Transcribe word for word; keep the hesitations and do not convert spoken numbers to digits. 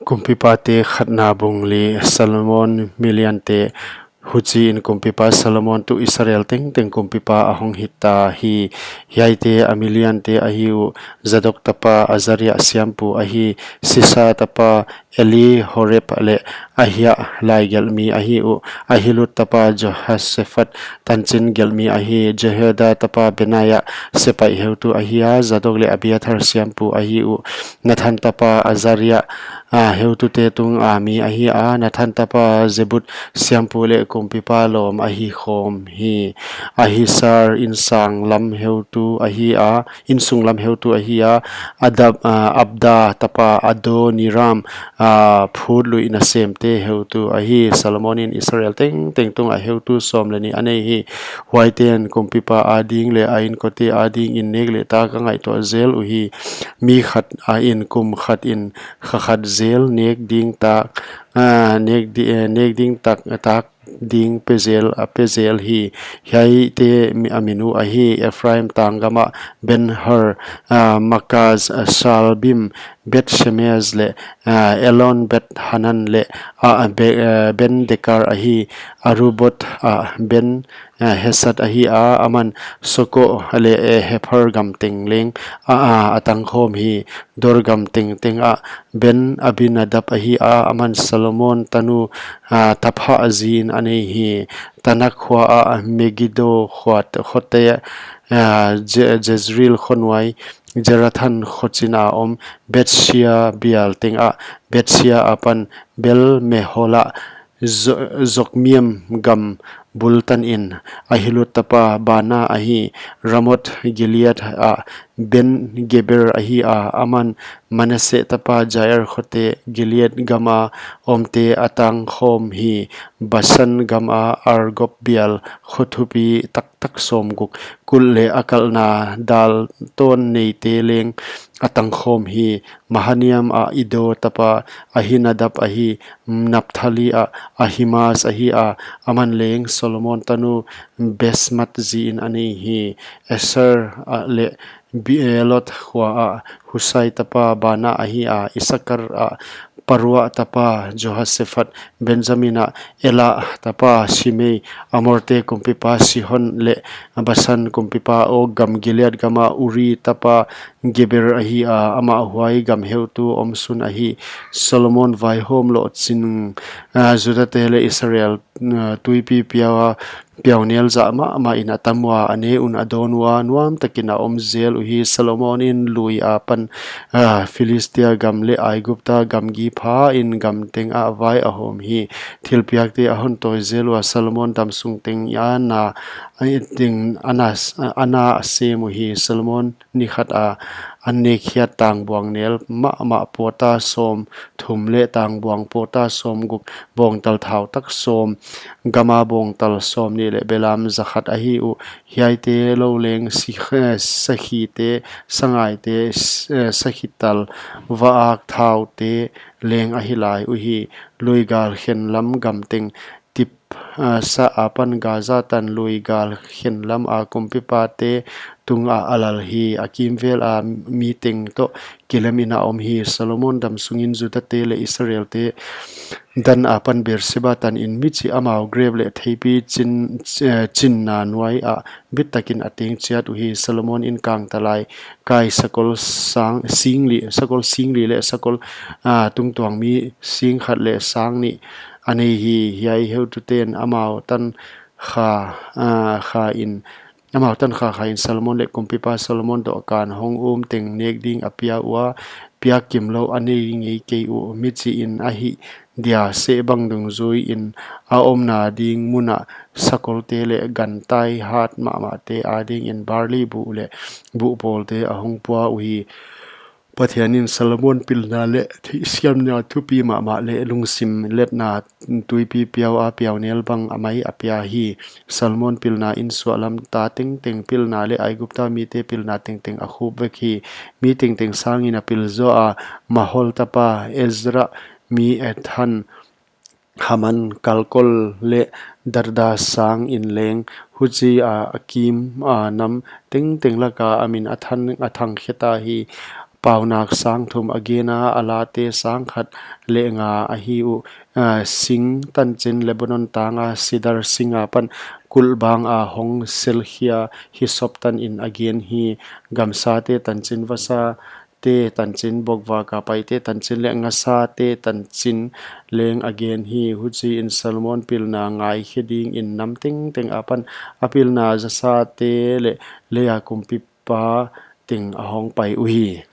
Kumpipate khatna bung li. Solomon miliante. Huchiin kumpipa Solomon tuh Israel tengteng kumpipa a hong hita hi. Hiaite a miliante ahi uh: Zadok tapa Azaria siampu ahi, Sisa tapa Elihoreph leh Ahia laigelhmi ahi uh, Ahilud tapa Jehoshaphat tanchin gelhmi ahi, Jehoiada tapa Benaia sepaih heutu ahi a, Zadok leh Abiathar siampu ahi uh, Nathan tapa Azaria a heutute tung a mi ahi a, Nathan tapa Zabud siampu leh kumpipa lawm ahi khawm hi. Ahisar insung lam heutu ahi a, insung lam heutu ahi a, Adab, a, Abda tapa Adoniram, a, phutluih nasemte heutu ahi. Solomon in Israel tengteng tungah heutu sawm leh nih a nei hi. Huaiten kumpipa ading leh a inkote adingin nek leh tak a ngaihtuah zel uhi. Mi khat a in kum khat in kha khat zel nek ding tak, a, nek di-, eh, nek ding tak, tak ding pe zel, a pe zel hi. Hiaite mi-, a min uh ahi: Ephraim tang gamah Ben-Hur, a, Maakaz, a, Shaalbim, Beth-Shemesh leh, a, Elon Beth-Haanan leh, a, Be-, a, Ben-Dekar ahi. Aruboth ah Ben, a, Hesed ahi a, aman Soko leh, e, Hepher gam teng leng a, a, a tangkhawm hi. Dor gam tengteng ah Ben-Abinadab ahi a, aman Solomon tanu, a, Tapha ziin a nei hi. Taanak khua ah Megiddo khua, khote, a, Je-, Jezreel kho nuai, Zarethan kho chin a om, Bethshea bial tengah, Bethshea apan Beth-Meholah, Zo-, Jokmeam gam bul tanin. Ahilud tapa Baana ahi. Ramoth Gilead ah Ben-Geber ahi a, aman Manasseh tapa Jair khote Gilead gama omte a tangkhawm hi. Bashan gama Argob bial kho thupi taktak sawmguk, kulh leh a kalhna dal tawn neite leng a tangkhawm hi. Mahanaim ah Iddo tapa Ahinadab ahi. Naphtali ah Ahimaaz ahi a, aman leng Solomon tanu Basemath ziin a nei hi. Asher ah leh Bealoth khua ah Husai tapa Baana ahi a, Issakar ah Parua tapa Jehoshaphat, Benjamin ah Ela tapa Shimei, Amorte kumpipa Sihon leh Bashan kumpipa Og gam Gilead gama Uri tapa Geber ahi a, amah huai gam heutu omsun ahi. Solomon vaihawm lohchin, a, Judate leh Israel, a, tuipi piau a, piaunel zah mahmah in a tam ua, a ne un a dawn ua, nuam takin a om zel uhi. Solomon in lui apan, a, Philistia gam leh Aigupta gamgi pha in gam tengah vai a hawm hi. Thilpiakte a hon tawi zel ua, Solomon damsung teng a na, a teng a na, a na sem uhi. Solomon ni khat a an nekkhiat tangbuang nel mahmah pawta sawmthum leh tangbuang pawta sawmguk, bawngtal thau tak sawm, gama bawngtal sawmnih leh belam zakhat ahi uh. Hiaite lou leng si-, eh, sakhite, sangaite, s-, eh, sakhital, va-ak thaute leng ahi lai uhi. Lui gal khen lam gam teng Tif-, ah, sa apan Gaza tan lui gal khen lam a kumpipate tungah a lal hi. A kimvel a mi teng toh kilem in a om hi. Solomon damsungin Judate leh Israelte, Dan apan Beersheba tanin michih amau grep leh theipi chin, eh, chinna nuai ah bit takin a teng chiat uhi. Solomon in kangtalai kai sakol sang, singli, sakol singli leh sakol, ah, tungtuang mi singkhat leh sangnih a nei hi. Hiai heututen amau tan kha, ah, kha in, amau tan kha kha in Solomon leh kumpipa Solomon dohkan hong um teng nek ding a pia ua, piak kimlou a nei ngei kei uh. Michih in a hih dia seh bang dungzui in a omna ding mun ah sakolte leh gantai hat mahmahte adingin barli buh leh buh pawlte a hong pua uhi. Pathian in Solomon pilna leh theihsiamna thupi mahmah leh lungsim letna tuipi piau a piaunel bang a mai a pia hi. Solomon pilna in suahlam ta tengteng pilna leh Aigupta mite pilna tengteng a khup vek hi. Mi tengteng sangin a pil zaw a, Mahol tapa Ezra, mi Ethan, Heman, Kalkol leh Darda sangin leng. Huchia a kim a nam tengteng laka a min a thang, a thang kheta hi. paunak sang thum a gen a, a late sang khat leh nga ahi uh. Sing tanchin Lebanon tang a sidar sing akipan kulhbang a hong selkhia hisop tan in a gen hi. Gamsate tanchin, vasate tanchin, bokvak a paite tanchin leh ngasate tanchin leng a gen hi. Huchiin Solomon pilna ngaikhe dingin nam tengteng akipan a pilna zasate leh lei a kumpipa teng a hongpai uhi.